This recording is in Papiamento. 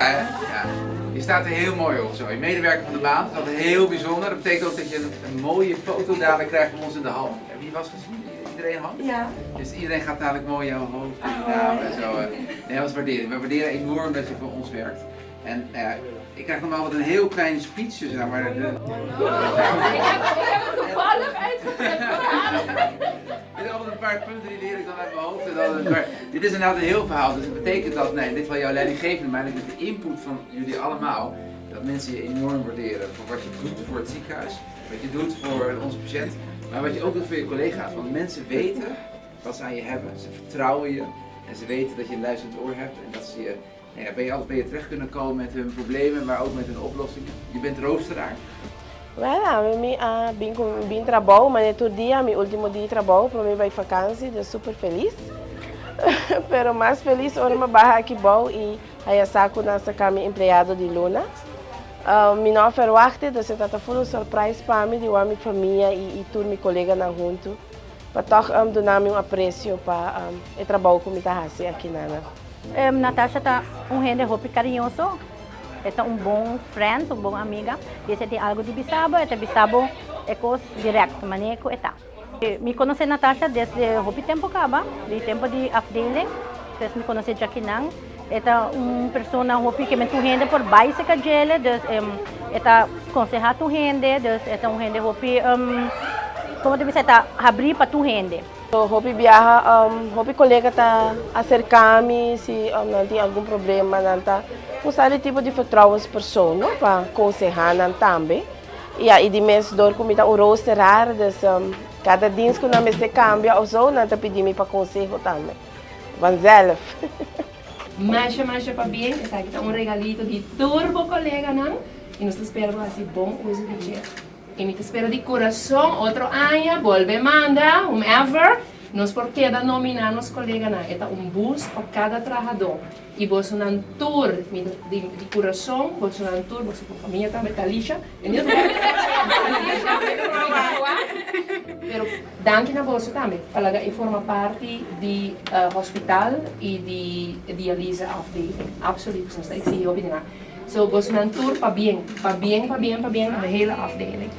Ja, je staat er heel mooi op zo. Je medewerker van de maand, dat is heel bijzonder. Dat betekent ook dat je een mooie foto dadelijk krijgt van ons in de hal. Heb je was gezien? Iedereen hangt? Ja. Dus iedereen gaat dadelijk mooi jouw hoofd en je naam en zo. Nee, dat is waardering. We waarderen enorm dat je voor ons werkt. En nou ja, ik krijg normaal wat een heel klein speechje, zeg maar. Ik heb het toevallig uitgeprint voor haar. Dit zijn altijd een paar punten die leer ik dan uit mijn hoofd. En dan, maar dit is inderdaad een heel verhaal. Dus het betekent dat, nee, in dit geval jouw leidinggevende, maar met de input van jullie allemaal, dat mensen je enorm waarderen voor wat je doet voor het ziekenhuis, wat je doet voor onze patiënt, maar wat je ook doet voor je collega's. Want mensen weten wat ze aan je hebben. Ze vertrouwen je en ze weten dat je een luisterend oor hebt en dat ze je, nou ja, bij je altijd bij je terecht kunnen komen met hun problemen, maar ook met hun oplossingen. Je bent roosteraar. Wel, awe mi a bin ku bin trabou, mane tur dia, mi ultimo dia di trabou prome bai vakantie, dus super felis. Pero mas felis ora mi a baha aki bou i haya sa ku nan saka mi empleado di luna. Mi no a verwachtte, dus e ta ta full un surprise pa mi di wak mi famia i tur mi koleganan huntu pa tòg duna mi un apresio pa e trabou ku mi ta hasi aki nan. Natasha ta un hende hopi cariñoso, e ta un bon friend, un bon amiga, y si e tin algo di bisa bo, e ta bisa bo e cos direct, manera cu e ta. Mi conoce Natasha desde hopi tempo caba, di tempo di afdeling, despues mi conoce djakinan, e ta un persona hopi ke men tur hende por bay cerca djele, dus e ta conseha tur hende, dus e ta un hende hopi, como ta bisa, e ta habri pa tur hende. Hopi biaha hopi kolega ta aserká mi si nan tin algun problema, nan ta usa di tipo di vertrouwenspersoon no pa konsehá nan tambe. Ya i di mes dor ku mi ta un roosteraar dus kada dins ku nan mester kambia òf so nan ta pidi mi pa konseho tambe vanzelf. Masha masha pabien, esaki ta un regalito di tur bo koleganan i nos ta spera bo hasi bon uso di dje. I mi ta spera di kurason otro aña bolbe manda, whomever, nos por keda nominá nos koleganan. E ta un boost pa kada trahadó. I bosonan tur, mi ta di di kurason, bosonan tur, boso ku famia tambe, Talisha, pero danki na boso tambe pa laga e forma parti di hospital i di dialyse afdeling. Absoluut, pasobra nos ta eksigi hopi di nan. So bosonan tur pabien, pabien, pabien, pabien na de hele afdeling.